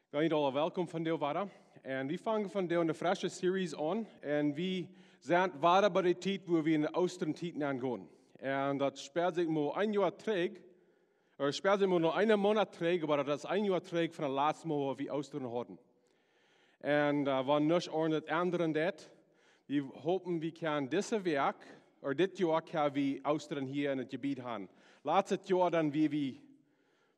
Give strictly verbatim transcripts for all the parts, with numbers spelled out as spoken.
Well, jie aula welkom vondoag wada. Un wie fangen vondoag eene fresche Series aun. Un wie sent wada bie de Tiet, wua wie enne Oostren Tiet nengonen. Un daut spelt sikj mau een Joa trigj, ooda spelt sikj mau noch een Moonat trigj, oba daut es een Joa trigj von daut latste Mol, wua wie Oostren hauden. Un, äh, wan nuscht aundasch endren deit, wie hopen, wie kjennen dise Wäakj, ooda dit Joa, kjenn wie Oostren hia en daut Jebied haben. Latstet Joa dan, wia wie,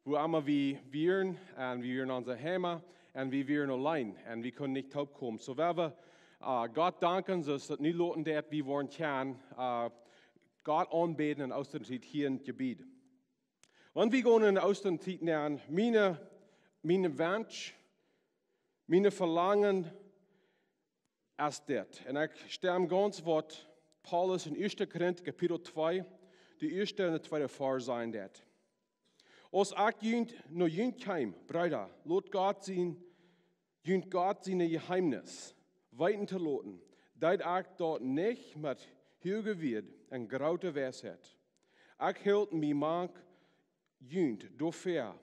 wua emma wie wieren, un wie wieren en onse Heime, un wie wieren auleen, un wie kunnen nich toopkomen. Soo, wie wellen, äh, Gott danken, soo aus daut nu loten deit, wie woaren kjennen, äh, Gott aunbäden en Oostren Tiet hia en daut Jebied. Wan wie gonen enne Oostren Tiet nen, mien, mien Wunsch, mien Velangen es dit. Un ekj stemm gaunz waut Paulus en Ieeschte Korinta Kapitel twee, de ieeschte un de tweede Varsch sajen deit. Aus ekj junt, no junt kjeem, Breeda, lot Gott sien, junt Gott sien Jeheemnis weeten to loten, deed ekj daut nich met huage Wieed un groote Weisheit. Ekj hilt mie mank junt doafäa,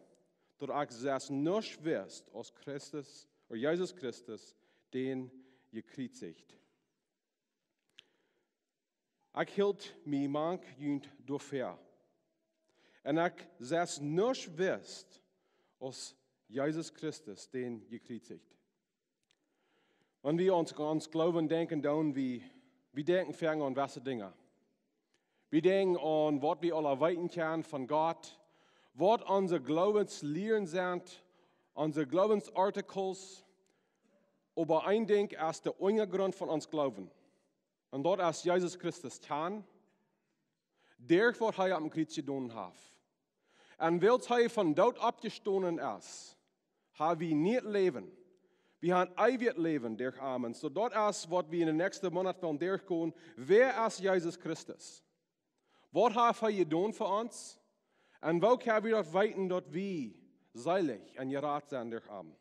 daut ekj selfst nuscht wist aus Christus, ooda Jesus Christus, dän jekjriezicht. Ekj hilt mie mank junt doafäa. Un ekj selfst nuscht wist aus Jesus Christus, dän jekjriezicht. Wan wie aun ons Gloowen denkjen, dan wie, wie denkjen foaken aun jewesse Dinja. Wie denkjen aun waut wie aula weeten kjennen von Gott, waut onse Gloowenslieren sent, onse Gloowensartikels, oba een Dinkj es de Unjagrunt von ons Gloowen. Un daut es Jesus Christus kjanen, derch waut hee aum Kjriez jedonen haft. Un wiels hee vom Doot oppjestonen es, ha wie nie Läwen. Wie haben eewjet Läwen derch am. Un soo daut es waut wie en de näakjste Moonat wellen derchgonen. Wäa es Jesus Christus? Waut haft hee jedonen fa ons? Un woo kjenn wie daut weeten, daut wie seelich un jerat sent derch am?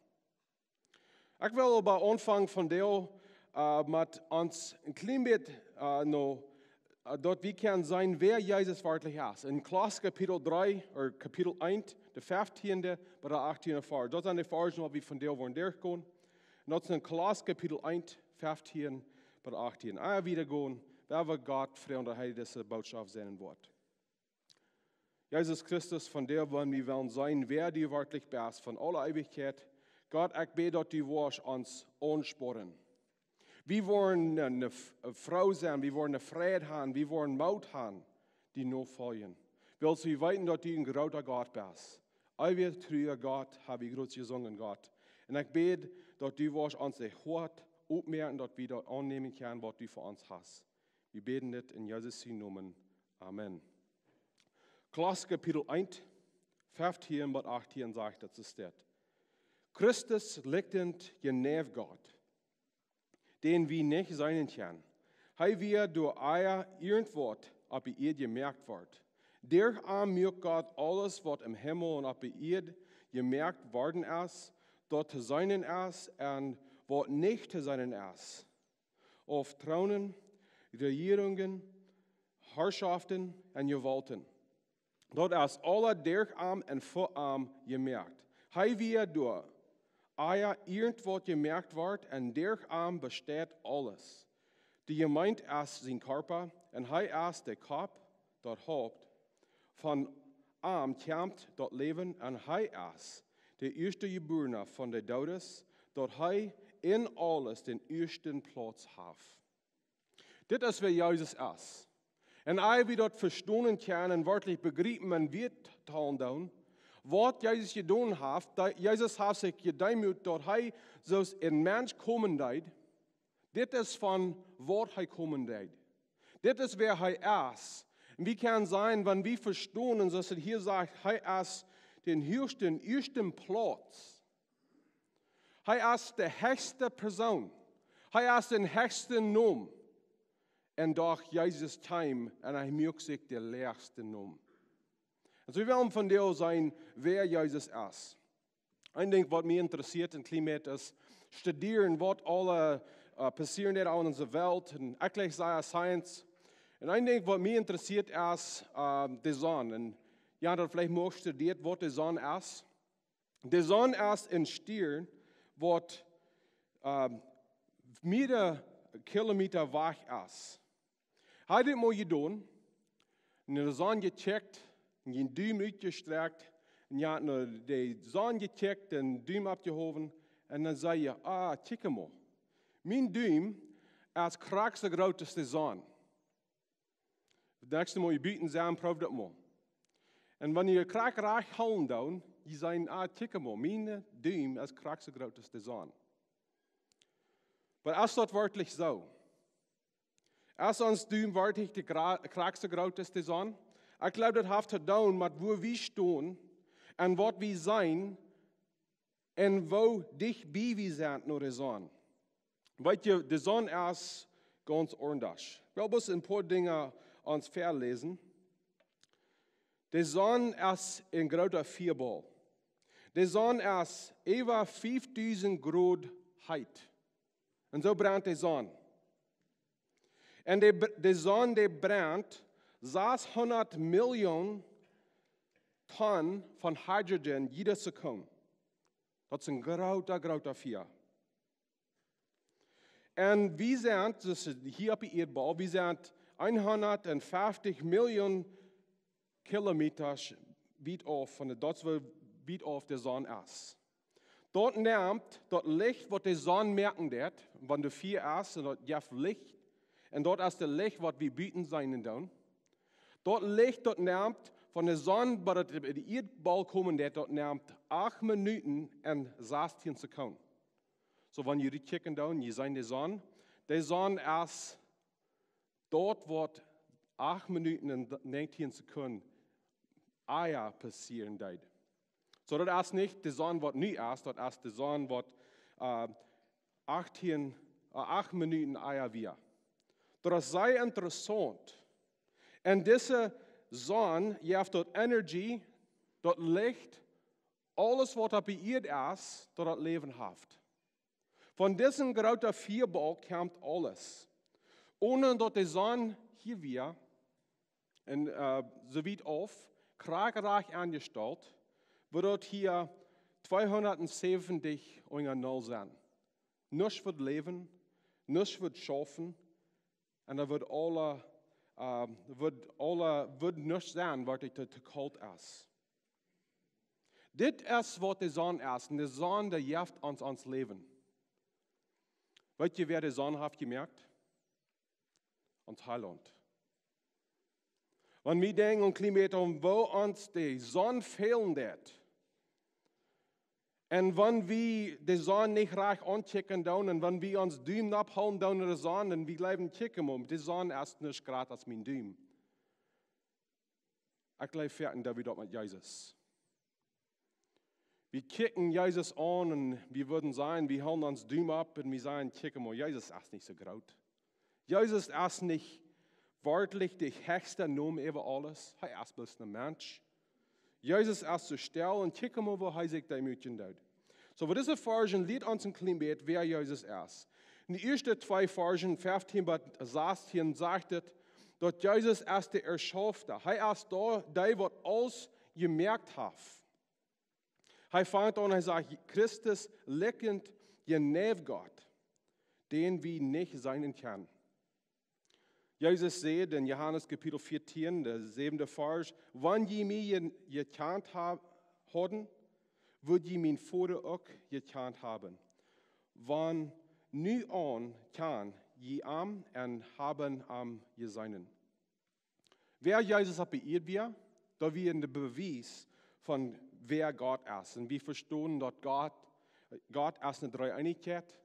Ekj well oba aunfangen vondoag, äh, met ons een kjlien bät, äh, no, äh, daut wie kjennen seenen, wäa Jesus werkjlich es. En Kolossa Kapitel dree, ooda Kapitel eent, de fieftiende bat de achtiende Varsch. Daut sent de Varschen, waut wie vondoag woaren derchgonen. Un daut es en Kolossa Kapitel eent, fieftieen bat achtieen. Ea wie wieda gonen, well wie Gott froagen, daut hee dise Botschaft säajnen woat. Jesus Christus, vondoag woa wie wellen seenen, wäa du werkjlich best, von aule Eewichkjeit. Gott, ekj bäd, daut du woascht ons aunspornen. Wie woaren eene, eene F-, Fru sennen, wie woaren eene Freid haben, wie woaren Moot haben, die nofoljen. Wiels wie weeten, daut du een groota Gott best. Eewja, trua Gott, ha wie groot jesungen, Gott. Un ekj bäd, daut du woascht ons daut Hoat opmoaken, daut wie daut aunnämen kjennen, waut du fa ons hast. Wie bäden dit en Jesus sienen Nomen. Amen. Kolossa Kapitel eent, fieftieen bat achtieen sajcht daut, soo steit: Christus likjent jeneiw Gott, dän wie nich seenen kjennen. Hee wia doa ea irjentwaut opp de Ieed jemoakt wort. Derch am muak Gott aules, waut em Himmel un opp de Ieed jemoakt worden es, daut to seenen es un waut nich to seenen es, auf Tronen, Rejierungen, Harschoften un Jewaulten. Daut es aula derch am un fa am jemoakt. Hee wia doa ea irjentwaut jemoakt wort, un derch am besteit aules. De Jemeent es sien Kjarpa, un hee es de Kopp, daut Haupt. Von am kjemt daut Läwen, un hee es de Ieeschtjebuarna von de Doodes, daut hee en aules dän ieeschten Plauz haft. Dit es wäa Jesus es. Un ea wie daut vestonen kjennen un werkjlich bejriepen un weeten doonen, waut Jesus jedonen haft, daut Jesus haft sikj jedeemootijt, daut hee soo aus een Mensch komen deed. Dit es von waut hee komen deed. Dit es wäa hee es. Un wie kjennen seenen, wan wie vestonen, soo aus et hia sajcht, hee es dän huachsten, ieeschten Plauz. Hee es de hechste Persoon. Hee es dän hechsten Nomen. Un doch Jesus kjeem un hee muak sikj dän läachsten Nomen. Un soo wie wellen vondoag seenen, wäa Jesus es. Een Dinkj, waut mie interessieet en kjlien bät, es studieren, waut aula, äh, passieet en onse Welt. Un ekj läs sea Science. Un een Dinkj, waut mie interessieet, es, äh, de Sonn. Un jie haben daut veleicht mol studieet, waut de Sonn es. De Sonn es een Stiern, waut, ähm, mearere Kilometa wajch es. Hee haud dit mol jedonen, no de Sonn jekjikjt, un sien Dum utjestrakjt, un hee haud no de Sonn jekjikjt, dän Dum oppjehowen, un dan säd hee: "Ah, kjikj mol. Mien Dum es krakjt soo groot aus de Sonn." Daut näakjste Mol jie buten sent, proowt daut mol. Un wan jie krakjt rajcht hoolen doonen, jie sajen: "Ah, kjikj mol, mien Dum es krakjt soo groot aus de Sonn." Oba es daut werkjlich soo? Es ons Dum werkjlich de gra-, krakjt soo groot aus de Sonn? Ekj jleew, daut haft to doonen met wua wie stonen un waut wie seenen un woo dicht bie wie sent no de Sonn. Weet jie, de Sonn es gaunz aundasch. Ekj well bloos een poa Dinja ons väaläsen. De Sonn es een groota Fiabaul. De Sonn es äwa fiefdusent Grod heet. Un soo brent de Sonn. Un de, de Sonn, dee brent sashundat Millioon Tonnen von Hydrogen jiede Sekunde. Daut es een groota, groota Fia. Un wie sent, dus hia opp de Ieedbaul, wie sent eenhundatfeftich Millioon Kilometa wiet auf von de, daut es woo wiet auf de Sonn es. Daut nemt daut Licht, waut de Sonn moaken deit, wan doa Fia es, un daut jeft Licht, un daut es de Licht, waut wie buten seenen doonen. Daut Licht, daut nemt von de Sonn, bat daut opp de Ieedbaul komen deit, daut nemt acht Minuten un sastieen Sekunden. Soo, wan jie kjikjen doonen, jie seenen de Sonn. De Sonn es daut, waut acht Minuten un näajentieen Sekunden ea passieren deed. Soo, daut es nich de Sonn, waut nu es, daut es de Sonn, waut, äh, achtieen, äh, acht Minuten ea wia. Daut es sea interessaunt. Un dise Sonn jeft daut Energie, daut Licht, aules, waut opp de Ieed es, daut daut Läwen haft. Von disen grooten Fiabaul kjemt aules. Onen daut de Sonn hia wia, un, äh, soo wiet auf, krakjt rajcht aunjestalt, wudd daut hia tweehundatsäwentich unja null sennen. Nuscht wudd läwen, nuscht wudd schaufen, un daut wudd aula, äh, wudd aula, wudd nuscht sennen, waut doa to, to kolt es. Dit es, waut de Sonn es, un de Sonn, dee jeft ons ons Läwen. Weet jie, wäa de Sonn haft jemoakt? Ons Heilaunt. Wan wie denkjen aun Klima, aun woo ons de Sonn fälen deit, un wan wie de Sonn nich rajcht aunkjikjen doonen, un wan wie ons Dum opphoolen doonen no de Sonn, un wie jleewen, kjikj mol, de Sonn es nuscht jrata aus mien Dum. Ekj jleew, foaken doo wie daut met Jesus. Wie kjikjen Jesus aun un wie wudden sajen, wie hoolen ons Dum opp un wie sajen, kjikj mol, Jesus es nich soo groot. Jesus es nich werkjlich de hechste Nomen äwa aules. Hee es bloos een Mensch. Jesus es soo stell un kjikj mol, woo hee sikj deemootjen deed. Soo, waut dise Varschen lieet ons een kjlien bät, wäa Jesus es. Enn de ieeschte twee Varschen, feftieen bat sastieen, sajcht et, daut Jesus es de Erschafta. Hee es dee, dee waut aules jemoakt haft. Hee fangt aun, hee sajcht: "Christus likjent jeneiw Gott, dän wie nich seenen kjennen." Jesus säd enn Johanes Kapitel vieetieen, de säwende Varsch: "Wan jie mie je-, jekjant ha-, hauden, wudd jie mien Voda uk jekjant haben. Von nu aun kjanen jie am un haben am jeseenen." Wäa Jesus opp de Ieed wia, daut wia een Bewies von wäa Gott es. Un wie vestonen daut Gott, Gott es eene Dreeeenichkjeit.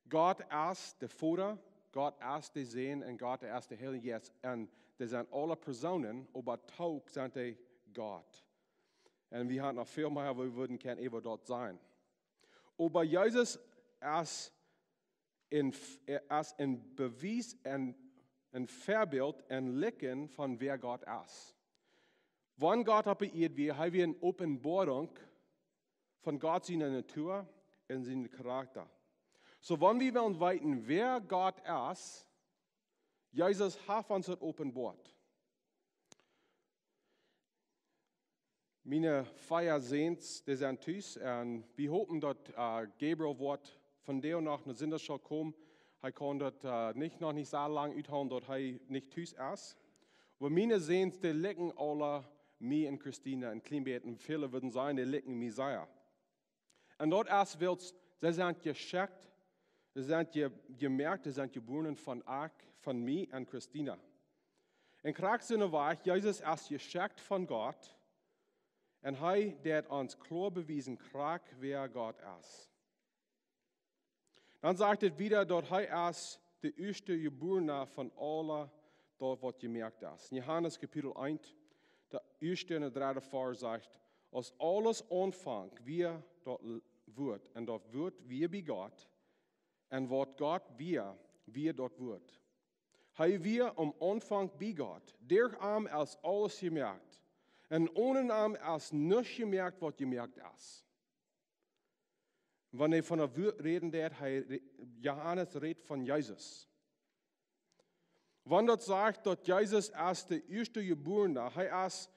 Gott es de Voda, Gott es de Sän un Gott es de Heilje Jeist. Un dee sent aule Persoonen, oba toop sent dee Gott. Un wie haben noch väl mea, woo wie wudden kjennen äwa daut sajen. Oba Jesus es een, es een Bewies un een Väabilt un Likjen von wäa Gott es. Wan Gott opp de Ieed wia, hee wia eene Openboarunk von Gott siene Natua un sien Charakta. Soo, wan wie wellen weeten, wäa Gott es, Jesus haft ons daut openboat. Miene vea Säns, dee sent tus. Un wie hopen daut Gabriel woat vondoag noch no Sindachschool komen. Hee kaun daut nich, noch nich soo lang uthoolen daut hee nich tus es. Oba miene Säns, dee likjen aula mie un Christina en kjlien bät. Un väle wudden sajen, dee likjen mie sea. Un daut es wiels see sent jeschekjt, see sent jemoakt, see sent jebuaren von ekj, von mie un Christina. Un krakjt soo wia, Jesus es jeschekjt von Gott. Un hee deit ons kloa bewiesen, krakjt wäa Gott es. Dan sajcht et wieda daut hee es de ieeschte Jebuarna von aula daut waut jemoakt es. En Johanes Kapitel eent, de ieeschte un de dredde Varsch sajcht: Aus aules aunfunk, wia daut Wuat, un daut Wuat wia bie Gott, un waut Gott wia, wia daut Wuat. Hee wia aum Aunfank bie Gott. Derch am es aules jemoakt, un onen am es nuscht jemoakt waut jemoakt es. Wan hee von daut Wuat räden deit, hee, Johanes rät von Jesus. Wan daut sajcht daut Jesus es de ieeschte Jebuarna, hee es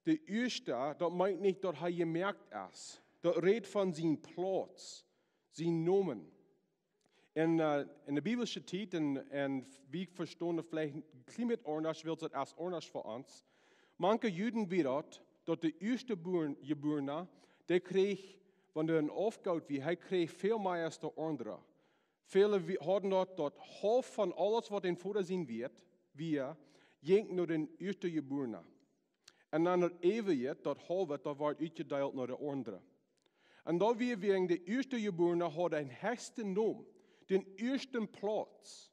de ieeschte, daut meent nich daut hee jemoakt es. Daut rät von sien Plauz, sien Nomen. En de biblische Tiet, un wie vestonen daut veleicht kjlien bät aundasch, wiels daut es aundasch fa ons. Manche Juden wia daut, daut de ieeschte Jebuarna, dee kjrieech, wan doa en Aufgoot wia, hee kjrieech väl mea aus de aundre. Väle hauden daut, daut haulf von aules waut dän Voda sien wieet wia, jinkj no dän ieeschte Jebuarna. Un dan daut äwaje, daut haulwe, daut wort utjedeelt no de aundre. Un daut wia wäajen de ieeschte Jebuarna haud dän hechsten Nomen, dän ieeschten Plauz.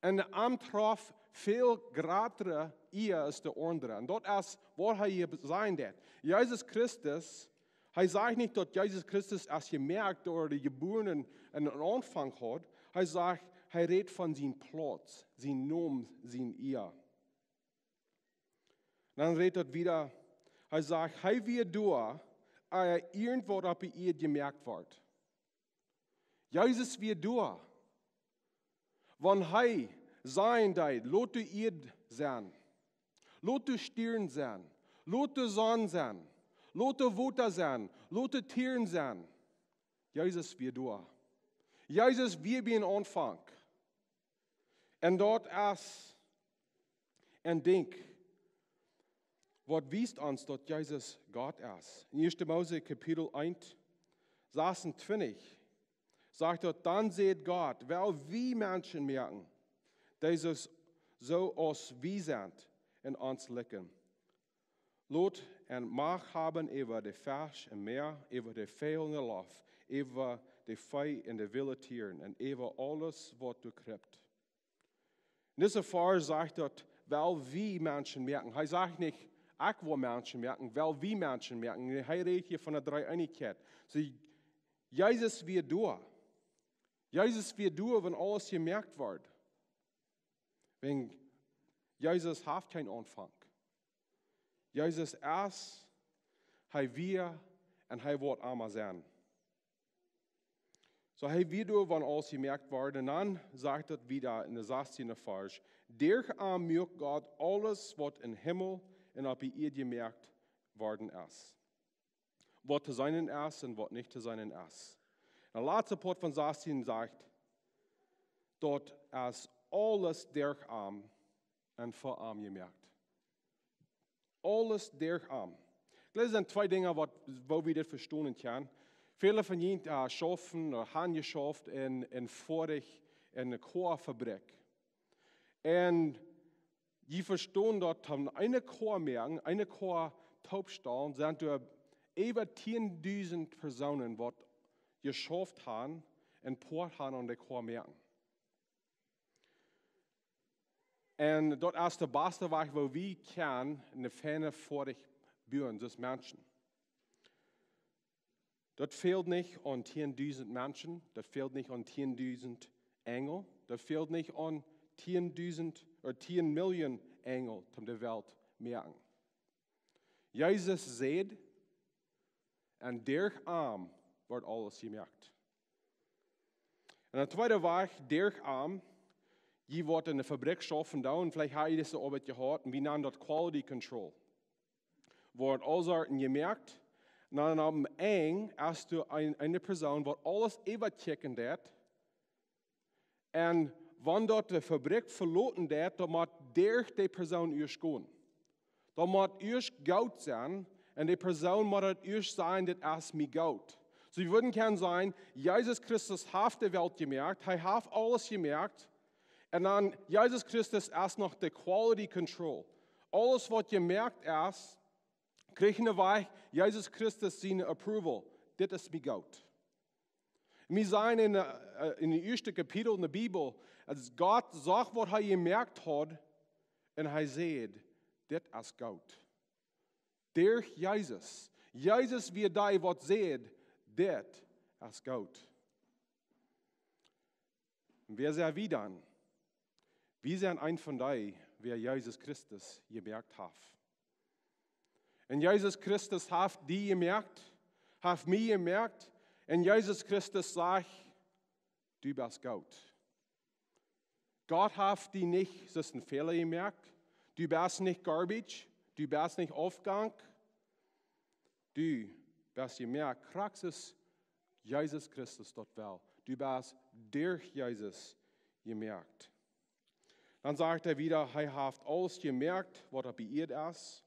Un am trof väl jratre Ea aus de aundre. Un daut es waut hee hia sajen deit. Jesus Christus, hee sajcht nich daut Jesus Christus es jemoakt ooda jebuaren un en Aunfank haud. Hee sajcht, hee rät von sien Plauz, sien Nomen, sien Ea. Dan rät daut wieda, hee sajcht, hee wia doa, ea irjentwaut opp de Ieed jemoakt wort. Jesus wia doa, wan hee sajen deed: Lot de Ieed sennen, lot de Stierns sennen, lot de Sonn sennen, lot daut Wota sennen, lot de Tieren sennen. Jesus wia doa. Jesus wia bie dän Aunfank. Un daut es een Dinkj waut wiest ons daut Jesus Gott es. En ieeschte Mose Kapitel eent, sasuntwintich sajcht daut: Dan säd Gott: Well wie Menschen moaken, dee soo aus wie sent un ons likjen. Lot an Macht haben äwa de Fesch em Mäa, äwa de Väajel en de Loft, äwa de Vee un de wille Tieren un äwa aules waut doa kjript. En dise Varsch sajcht daut: Well wie Menschen moaken. Hee sajcht nich: Ekj woa Menschen moaken, well wie Menschen moaken. Nä, hee rät hia von de Dreeeenichkjeit. See, Jesus wia doa. Jesus wia doa wan aules jemoakt wort. Wäajen Jesus haft kjeen Aunfank. Jesus es, hee wia un hee woat emma sennen. Soo, hee wia doa wan aules jemoakt wort. Un dan sajcht daut wieda en de sastieende Varsch: Derch am muak Gott aules waut em Himmel un opp de Ieed jemoakt worden es, waut to seenen es un waut nich to seenen es. Un de latste Poat von sastieen sajcht: Daut es aules derch am un fa am jemoakt. Aules derch am. Ekj jleew, daut sent twee Dinja waut, woo wie dit vestonen kjennen. Väle von junt schaufen ooda han jeschauft en, en Foatich, en eene Koafabrik. Un jie vestonen daut, om eene Koa moaken, eene Koa toopstalen, sent doa äwa tieendusent Persoonen waut jeschauft han un Poat han aun de Koa moaken. Un daut es de baste Wajch woo wie kjennen een feinet Foatich buen, soo aus Menschen. Daut fält nich aun tieendusent Menschen, daut fält nich aun tieendusent Enjel, daut fält nich aun tieendusent ooda tieen Miljoon Enjel om de Welt moaken. Jesus säd, un derch am wort aules jemoakt. Un de tweede Wajch, derch am, jie waut en de Fabrik schaufen doonen, veleicht ha jie dise Oabeit jehaut, un wie nanen daut Quality Control. woat aul Sorten jemoakt. Un dan aum Enj hast du een, eene Persoon, waut aules äwakjikjen deit. Un wan daut de Fabrikj veloten deit, dan mott derch dee Persoon ieescht gonen. Dan mott ieescht goot sennen, un dee Persoon mott daut ieescht sajen, dit es mie goot. Soo, wie wudden kjennen sajen, Jesus Christus haft de Welt jemoakt, hee haft aules jemoakt. Un dan, Jesus Christus es noch de quality control. Aules waut jemoakt es, kjricht een Wajch Jesus Christus siene approval. Dit es mie goot. Wie seenen en, äh, en daut ieeschte Kapitel en de Bibel, aus Gott sach, waut hee jemoakt haud, un hee säd, dit es goot. Derch Jesus. Jesus wia dee, waut säd, dit es goot. Un wäa sent wie dan? Wie sent een von dee, wäa Jesus Christus jemoakt haft. Un Jesus Christus haft die jemoakt, haft mie jemoakt. Un Jesus Christus sajcht, du best goot. Gott haft die nich aus een Fäla jemoakt. Du best nich garbage. Du best nich Aufgank. Du best jemoakt, krakjt soo aus Jesus Christus daut well. Du best derch Jesus jemoakt. Dan sajcht hee wada, hee haft aules jemoakt, waut opp de Ieed es.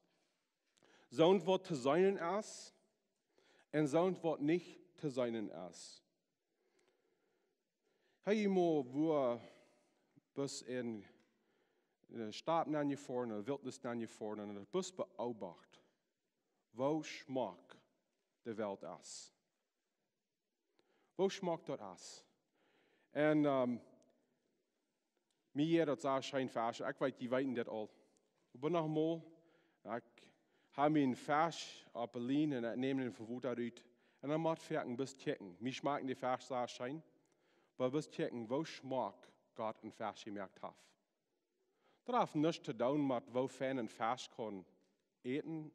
Soont, waut to seenen es, un soont, waut nich to seenen es. Hab jie mol, wua best en, en de Staut nenjefoaren, en de Wiltnis nenjefoaren, un best beobacht, woo schmock de Welt es? Woo schmock daut es? Un, ähm, mie jeit daut soo scheen Fasch. Ekj weet, jie weeten dit aul. Oba noch mol, ekj hab mien Fasch opp de Lien un ekj näm dän von Wota rut. Un dan mott ekj een bät kjikjen. Mie schmakjen de Fasch soo scheen. Oba een bät kjikjen, woo schmock Gott een Fasch jemoakt haft. Daut haft nuscht to doonen met woo fein een Fasch kaun äten,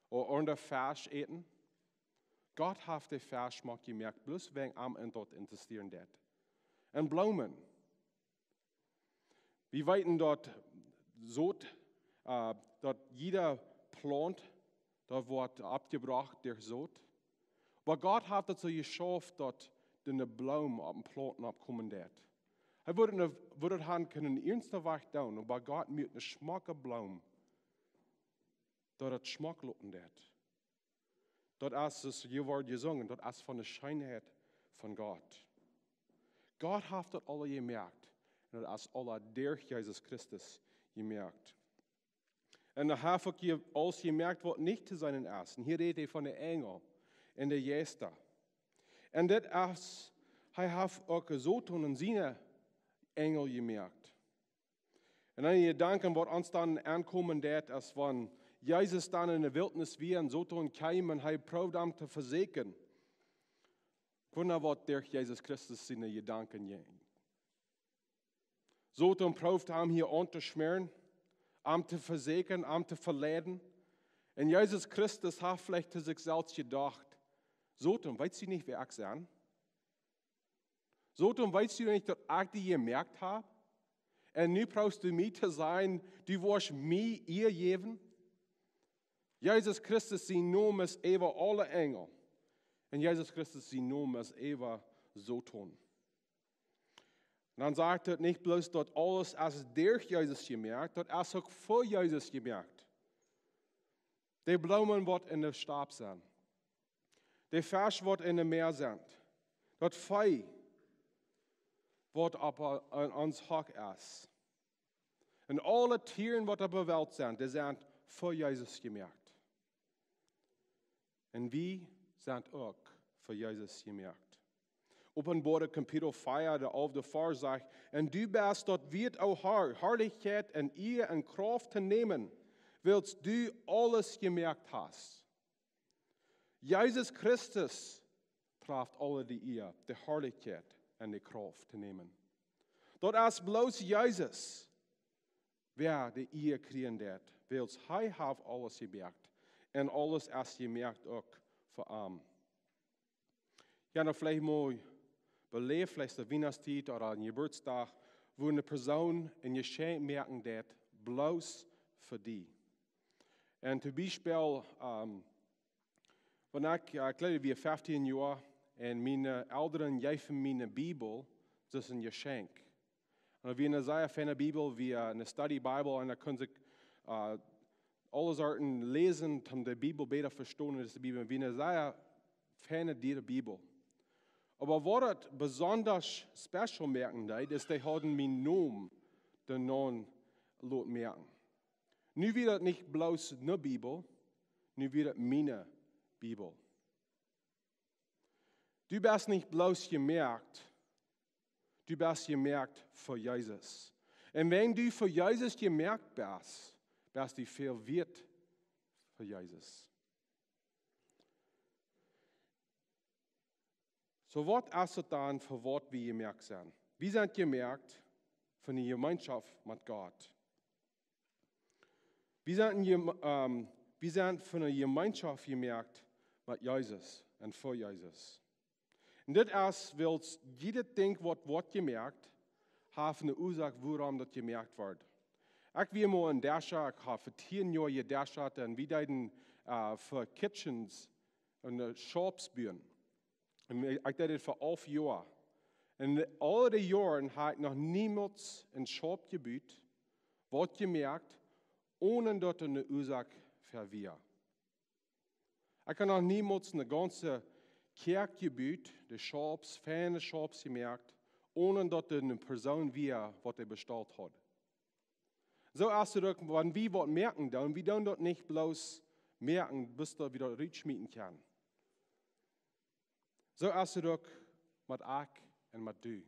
ooda aundre Fasch äten. Gott haft de Fasch schmock jemoakt, bloos wäajen am en daut interessieren deit. Un Bloomen. Wie weeten daut Sot, äh, daut jieda Plaunt, daut woat oppjebrocht derch Sot. Oba Gott haft daut soo jeschauft, daut de Bloom opp de Plaunten oppkomen deit. Hee wudd ne, wudd daut han kunnen eernsthaft doonen, oba Gott muak ne schmocke Bloom, daut daut schmock loten deit. Daut es, soo aus hia woat jesungen, daut es von de Scheenheit von Gott. Gott haft daut aula jemoakt. Un daut es aula derch Jesus Christus jemoakt. Un hee haft uk je-, aules jemoakt, waut nich to seenen es. Un hia rät hee von de Enjel un de Jeista. Un dit es, hee haft uk Soton un siene Enjel jemoakt. Un dan de Jedanken, waut ons dan aunkomen deit, es wan Jesus dan en de Wiltnis wia un Soton kjeem un hee proowd am to vesieekjen. Ekj wunda, waut derch Jesus Christus siene Jedanken jinkj. Soton proowd am hia auntoschmäaren, am to vesieekjen, am to veleiden. Un Jesus Christus haft veleicht to sikj selfst jedocht: Soton, weetst du nich, wäa ekj sie? Soton, weetst du nich, daut ekj die jemoakt hab? Un nu proowst du mie to sajen, du woascht mie Ea jäwen? Jesus Christus sien Nomen es äwa aule Enjel. Un Jesus Christus sien Nomen es äwa Soton. Un dan sajcht et nich bloos, daut aules es derch Jesus jemoakt, daut es uk fa Jesus jemoakt. De Bloomen, waut en de Stap sent, de Fesch, waut en de Mäa sent, daut Vee, waut opp, aun ons Hock es, un aule Tieren, waut opp de Welt sent, dee sent fa Jesus jemoakt. Un wie sent uk fa Jesus jemoakt. Openboarunk Kapitel vea, de alfte Varsch sajcht: Un du best daut wieet, o Herr, Harlichkjeit un Ea un Krauft to nämen, wiels du aules jemoakt hast. Jesus Christus traft aule de Ea, de Harlichkjeit un de Krauft to nämen. Daut es bloos Jesus, wäa de Ea kjrieen deit, wiels hee haft aules jemoakt. Un aules es jemoakt uk fa am. Jo, dan veleicht mol beläft, veleicht de Wienachtstiet ooda een Jeburtsdach, wua ne Persoon een Jeschenkj moaken deit, bloos fa die. Un toom Biespel, ähm, wan ekj, äh, ekj jleew, wia feftieen Joa, un miene Elren jeewen mie eene Bibel, daut es een Jeschenkj. Un daut wia eene sea feine Bibel, wia eene Study Bible, un doa kunn ekj, äh, aule Sorten läsen, om de Bibel bäta vestonen, daut es de Bibel, wia eene sea feine, diere Bibel. Oba waut daut besonda special moaken deed, es, dee hauden mienen Nomen doaraun loten moaken. Nu wia daut nich bloos eene Bibel, nu wia daut miene Bibel. Du best nich bloos jemoakt, du best jemoakt fa Jesus. Un wan du fa Jesus jemoakt best, best du väl wieet fa Jesus. Soo, waut es daut dan, fa waut wie jemoakt sent? Wie sent jemoakt fa eene Jemeenschoft met Gott. Wie sent, jem-, ähm, wie sent fa eene Jemeenschoft jemoakt met Jesus un fa Jesus. Un dit es, wiels jiedet Dinkj, waut woat jemoakt, haft eene Uasoak, wuarom daut jemoakt woat. Ekj wia mol een Drescha, ekj hab fa tieen Joa jedrescht, un wie deeden, äh, fa Kitchens un, äh, Shops buen. Un ekj deed dit fa alf Joa. Un aul dee Joaren hab ekj noch niemols een Shop jebut, waut jemoakt, onen daut doa eene Uasoak fa wia. Ekj hab noch niemols eene gaunze Kjäakj jebut, de Shops, feine Shops jemoakt, onen daut doa eene Persoon wia, waut dee bestalt haud. Soo es daut uk, wan wie waut moaken doonen, wie doonen daut nich bloos moaken, bat daut wie daut rutschmieten kjennen. Soo es daut uk met ekj un met du.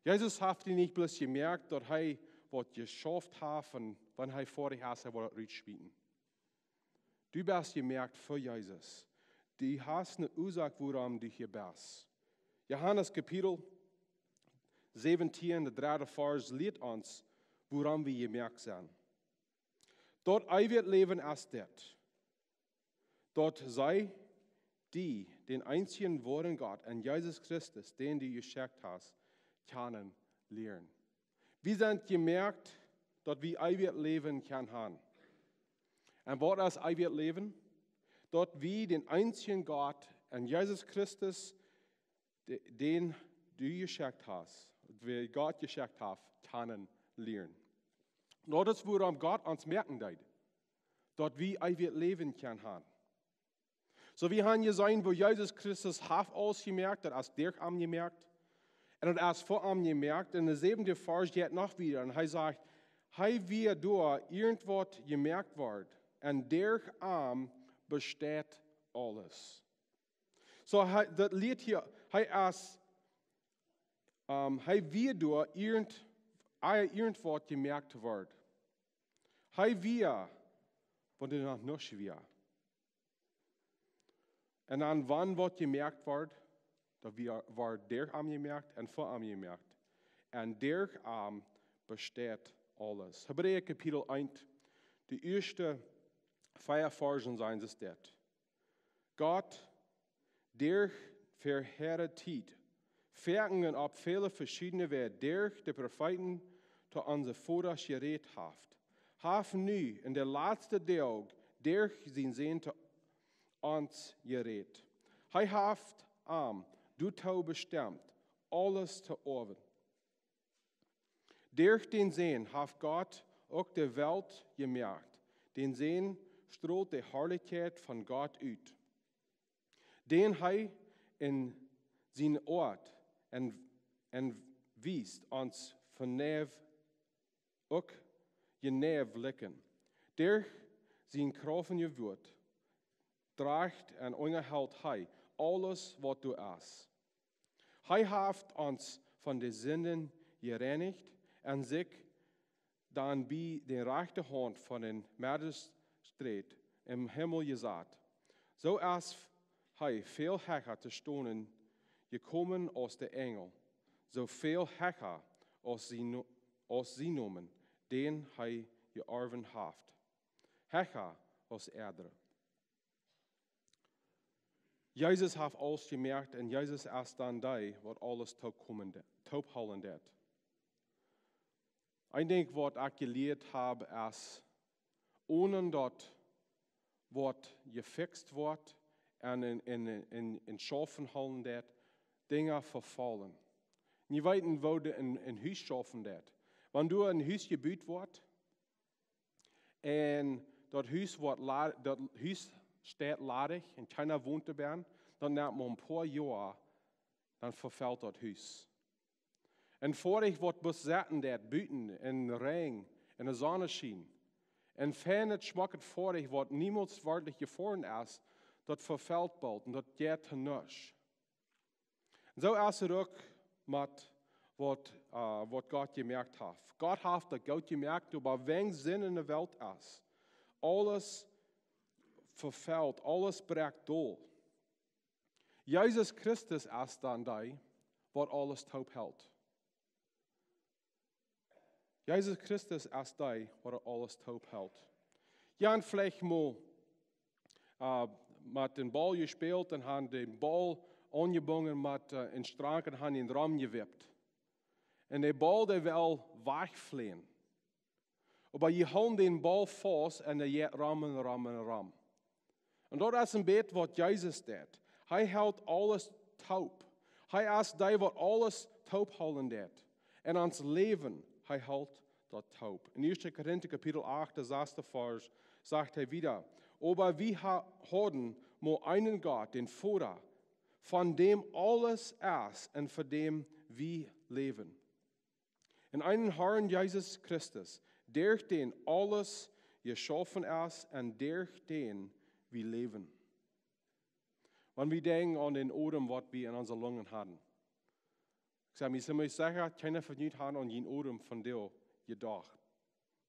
Jesus haft die nich bloos jemoakt, daut hee waut jeschauft haft, un wan hee foadich es, hee woat daut rutschmieten. Du best jemoakt fa Jesus. Du hast eene Uasoak, wuarom du hia best. Johanes Kapitel säwentieen, de dredde Varsch, lieet ons, wuarom wie jemoakt sent. Daut eewje Läwen es dit, daut see die, dän eensjen woaren Gott, un Jesus Christus, dän du jeschekjt hast, kjanen lieren. Wie sent jemoakt, daut wie eewjet Läwen kjennen haben. Un waut es eewjet Läwen? Daut wie dän eensjen Gott un Jesus Christus, de-, dän du jeschekjt hast, wäa Gott jeschekjt haft, kjanen lieren. Daut es wuarom Gott ons moaken deed, daut wie eewjet Läwen kjennen haben. Soo, wie haben jeseenen, woo Jesus Christus haft aules jemoakt, daut es derch am jemoakt. Un daut es fa am jemoakt. Un de säwende Varsch jeit noch wieda. Un hee sajcht, hee wia doa, irjentwaut jemoakt wort. Un derch am besteit aules. Soo, hee, daut lieet hia, hee es, ähm, hee wia doa, irjent, ea irjentwaut jemoakt wort. Hee wia, wan doa noch nuscht wia. Un dan, wan waut jemoakt wort, daut wia, wort derch am jemoakt un fa am jemoakt. Un derch am besteit aules. Hebräa Kapitel eent, de ieeschte vea Varsch sajen dit. Gott, derch verhäa Tiet, foaken un opp väle veschiedne Wäaj, derch de Profeeten to onse Vodasch jerät haft, haft nu en de latste Doag derch sienen Sän to ons jerät. Hee haft am doatoo bestemt, aules to oawen. Derch dän Sän haft Gott uk de Welt jemoakt. Dän Sän strolt de Harlichkjeit von Gott ut, dän hee en siene Oat un, un wiest ons von Neiw uk jeneiw likjen. Derch sien Krauft un Wuat drajcht un unjahelt hee aules, waut doa es. Hee haft ons von de Sinden jereinicht un sikj dan bie de rajchte Haunt von dän Magistraut em Himmel jesat. Soo es hee väl hecha to stonen jekomen aus de Enjel, soo väl hecha aus sien No-, aus sien Nomen, dän hee jeorwen haft. Hecha aus äare. Jesus haft aules jemoakt un Jesus es dan dee, waut aules toopkomen de-, toophoolen deit. Een Dinkj, waut ekj jelieet hab, es, onen daut waut jefixt woat un en, en, en, en schaufen hoolen deit, Dinja vefaulen. Jie weeten, woo de, en, en Hus schaufen deit. Wan doa en Hus jebut woat un daut Hus woat la-, daut Hus steit ladich un kjeena wont doabennen, dan no een poa Joa, dan vefelt daut Hus. En Foatich waut bloos sitten deit buten en Räajen, en de Sonneschien. En feinet, schmocket Foatich waut niemols werkjlich jefoaren es, daut vefelt boolt un daut jeit to nuscht. Un soo es et uk met waut, äh, waut Gott jemoakt haft. Gott haft daut goot jemoakt, oba wäajen Sind en de Welt es, aules vefelt, aules brakjt dol. Jesus Christus es dan dee, waut aules toop helt. Jesus Christus es dee, waut aules toop helt. Jie han veleicht mol, äh, met dän Baul jespält un han dän Baul aunjebungen met, äh, een Strank un han am romjewippt. Un de Baul, dee well wajchfleajen. Oba jie hoolen dän Baul faust un dee jeit rom un rom un rom. Un daut es een bät waut Jesus deit. Hee helt aules toop. Hee es dee, waut aules toop hoolen deit. En ons Läwen, hee helt daut toop. En Ieeschte Korinta Kapitel acht, de sasde Varsch, sajcht hee wieda: "Oba wie ha-, hauden mau eenen Gott, dän Voda, von däm aules es un fa däm wie läwen. En eenen Harn Jesus Christus, derch dän aules jeschaufen es un derch dän wie läwen." Wan wie denkjen aun dän Odem, waut wie en onse Lungen haben. Ekj sie mie secha, kjeena von junt haft aun dän Odem vondoag jedocht,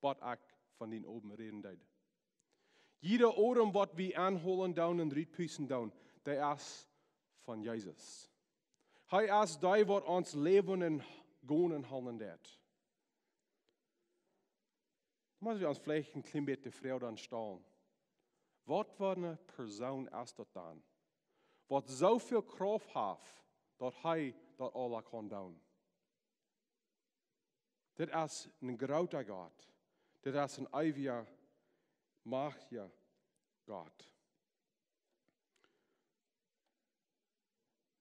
waut ekj von dän Odem räden deed. Jieda Odem, waut wie aunhoolen doonen un rutpusten doonen, dee es von Jesus. Hee es dee, waut ons Läwen en Gonen hoolen deit. Dan motten wie ons veleicht een kjlien bät de Froag dan stalen: Waut fa eene Persoon es daut dan, waut soo väl Krauft haft, daut hee daut aules kaun doonen? Dit es een groota Gott. Dit es een eewja, majchtja Gott.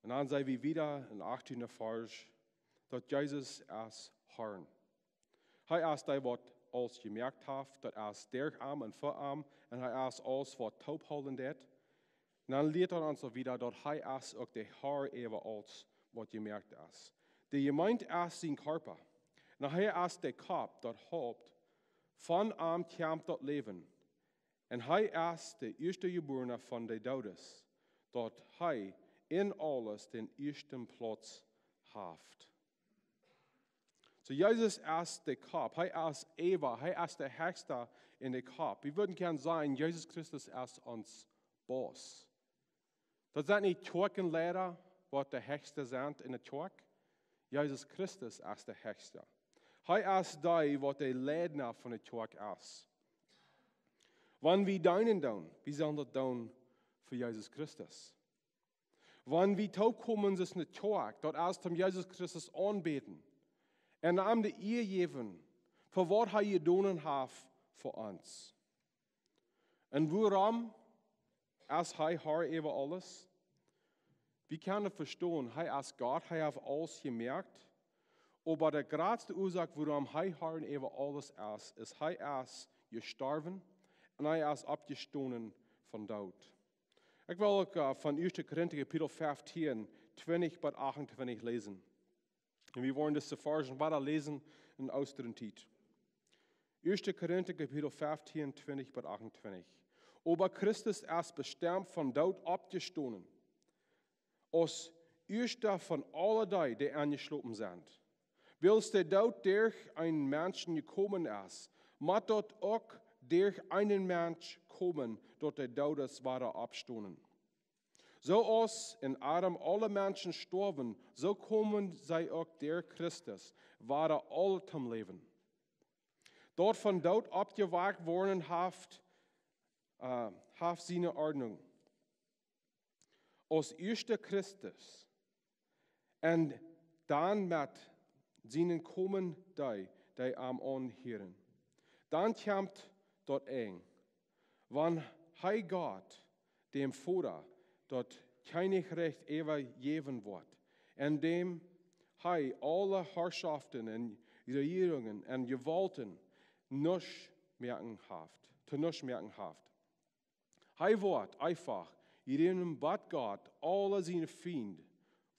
Un dan seen wie wieda en achttiende Varsch, daut Jesus es Harn. Hee es dee, waut aules jemoakt haft, daut es derch am un fa am, un hee es aules, waut toop hoolen deit. Un dan lieet hee ons uk wieda, daut hee es uk de Har äwa aules, waut jemoakt es. De Jemeent es sien Kjarpa. Un hee es de Kopp, daut Haupt. Von am kjemt daut Läwen. Un hee es de Ieeschtjebuarna von de Doodes, daut hee en aules dän ieeschten Plauz haft. Soo, Jesus es de Kopp, hee es äwa, hee es de Hechsta en de Kopp. Wie wudden kjennen sajen, Jesus Christus es ons Boss. Daut sent nich Kjoakjenleida, waut de Hechsta sent en de Kjoakj. Jesus Christus es de Hechsta. Hee es dee, waut de Leida von de Kjoakj es. Wan wie deenen doonen, wie sellen daut doonen fa Jesus Christus. Wan wie toopkomen, es ne Kjoakj, daut es om Jesus Christus aunbäden un am de Ea jäwen, fa waut hee jedonen haft fa ons. Un wuarom es hee Har äwa aules? Wie kjennen vestonen, hee es Gott, hee haft aules jemoakt. Oba de jratste Uasoak, wuarom hee Har äwa aules es, es, hee es jestorwen un hee es oppjestonen vom Doot. Ekj well uk, äh, von Ieeschte Korinta Kapitel feftieen, twintich bat achtuntwintich läsen. Un wie woaren dise Varschen wieda läsen en Oostrentiet. Ieeschte Korinta Kapitel feftieen, twintich bat achtuntwintich. Oba Christus es bestemt vom Doot oppjestonen, aus ieeschte von aule dee, dee aunjeschlopen sent. Wiels de Doot derch eenen Menschen jekomen es, mott daut uk derch eenen Mensch komen, daut de Doodes wada oppstonen. Soo aus en Adam aule Menschen stoawen, soo komen see uk derch Christus wada aule toom Läwen. Daut vom Doot oppjewakjt woaren haft, äh, haft siene Ordnunk. Aus ieeschte Christus un dan met sienen Komen dee, dee am aunhieren. Dan kjemt daut Enj, wan Hee, Gott, däm Voda, daut Kjennichrikj äwajäwen woat, en däm hee aule Harschoften un Rejierungen un Jewaulten nuscht moaken haft, to nuscht moaken haft. Hee woat eefach, jie däm bat Gott, aule siene Fiend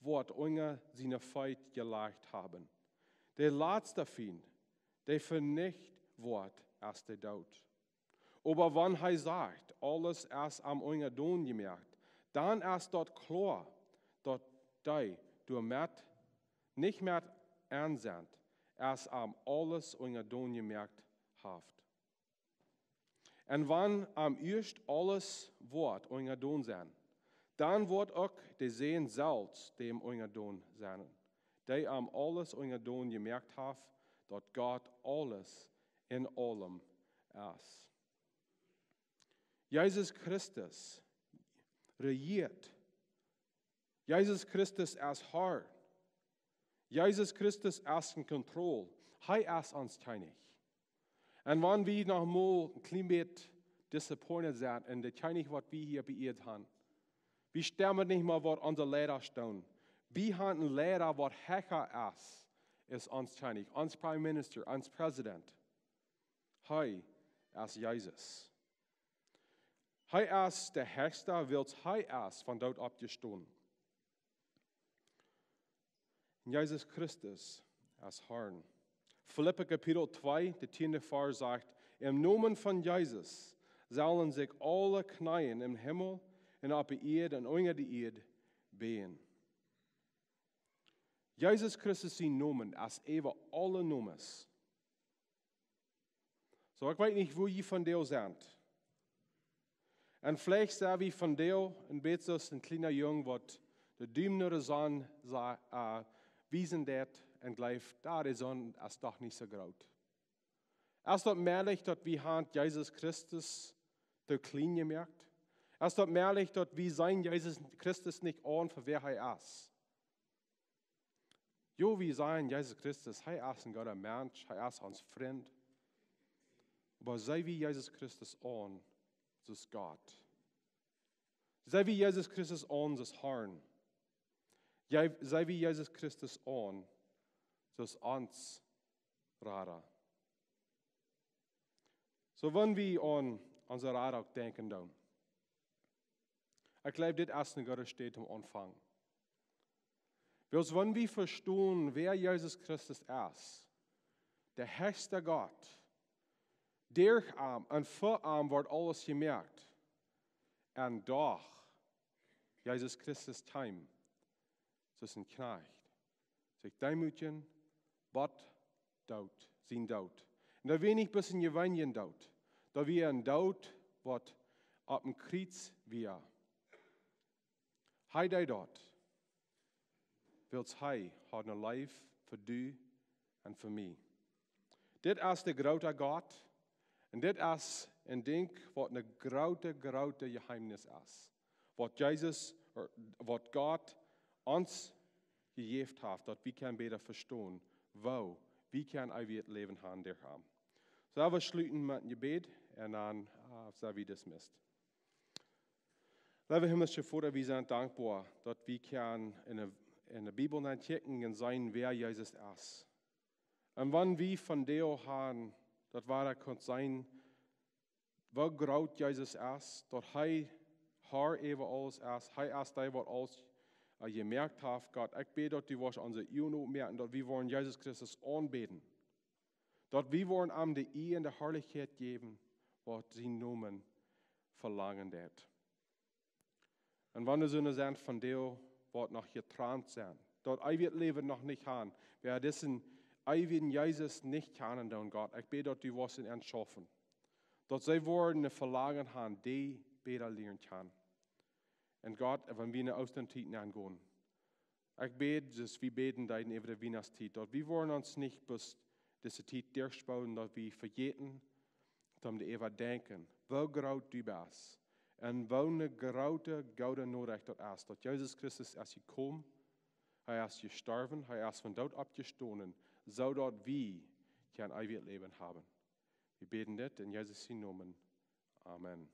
woat unja siene Feet jelajcht haben. De latsta Fiend, dee venicht woat, es de Doot. Oba wan hee sajcht, aules es am unjadon jemoakt, dan es daut kloa, daut dee doamet nich mea en sent, es am aules unjadon jemoakt haft. Un wan am ieescht aules woat unjadon sennen, dan woat uk de Sän selfst däm unjadon sennen, dee am aules unjadon jemoakt haft, daut Gott aules en aulem es. Jesus Christus rejieet. Jesus Christus es Herr. Jesus Christus es en Kontroll. Hee es ons Kjennich. Un wan wie noch mol een kjlien bät disappointed sent en de Kjennich, waut wie hia bie Ieed han, wie stemmen nich mea, waut onse Leida stonen. Wie han een Leida, waut hecha es, es ons Kjennich, ons Prime Minister, ons President. Hee es Jesus. Hee es de Hechsta, wiels hee es von doot oppjestonen. Un Jesus Christus es Herr. Filippa Kapitel twee, de tieende Varsch sajcht: "Em Nomen von Jesus sellen sikj aule Kjneeen em Himmel un opp de Ieed un unja de Ieed bäjen." Jesus Christus sien Nomen es äwa aule Nomes. Soo, ekj weet nich, wua jie vondoag sent. Un veleicht sie wie vondoag een bät soo aus een kjliena Jung, waut de Dumen no de Sonn sa-, äh, wiesen deit un jleeft, daut de Sonn es doch nich soo groot. Es daut mäajlich, daut wie han Jesus Christus too kjlien jemoakt? Es daut mäajlich, daut wie seenen Jesus Christus nich aun fa wäa hee es? Jo, wie sajen Jesus Christus, hee es een gooda Mensch, hee es ons Frint. Oba see wie Jesus Christus aun, soo aus Gott? See wie Jesus Christus aun, soo aus Herr? Jei-, see wie Jesus Christus aun, soo aus ons Rada? Soo, wan wie aun onse Rada uk denkjen doonen, ekj jleew, dit es eene goode Städ om auntofangen. Wiels wan wie vestonen, wäa Jesus Christus es, de hechsta Gott, derch am un fa am woat aules jemoakt, un doch Jesus Christus kjeem, soo aus een Kjnajcht, sikj deemootjen, bat doot, sien Doot. Un daut wia nich bloos een jeweenelja Doot, daut wia een Doot, waut opp een Kjriez wia. Hee deed daut, wiels hee haud eene Leew fa die un fa mie. Dit es de groote Gott. Un dit es een Dinkj, waut een groote, groote Jeheemnis es. Waut Jesus, ea, waut Gott ons jejäft haft, daut wie kjennen bäta vestonen, woo wie kjennen eewjet Läwen han derch am. Soo, wie schluten met een Jebäd un dan, äh, sent wie dismissed. Leewa himlischa Voda, wie sent dankboa, daut wie kjennen en de, en de Bibel nenkjikjen un seenen, wäa Jesus es. Un wan wie vondoag han, daut wie kjennen seenen, woo groot Jesus es, daut hee Herr äwa aules es, hee es dee, waut aules, äh, jemoakt haft, Gott. Ekj bäd, daut du woascht onse Uagen opmoaken, daut wie woaren Jesus Christus aunbäden. Daut wie woaren am de Ea un de Harlichkjeit jäwen, waut sien Nomen velangen deit. Un wan doa soone sent vondoag, waut noch jetrant sent, daut eewjet Läwen noch nich han, wäa disen eewjen Jesus nich kjanen doonen, Gott, ekj bäd, daut du woascht an schaufen. Daut see woaren een Velangen han, die bäta lieren kjanen. Un Gott, wan wie en de Oostatiet aungonen, ekj bäd, soo aus wie bäden deeden äwa de Wienachtstiet, daut wie woaren ons nich bloos dise Tiet derchspoolen, daut wie vejäten, om doaräwa denkjen, woo groot du best. Un woo eene groote, goode Norecht daut es, daut Jesus Christus es jekomen, hee es jestorwen, hee es vom Doot oppjestonen, soo daut wie kjennen eewjet Läwen haben. Wie bäden dit en Jesus sienen Nomen. Amen.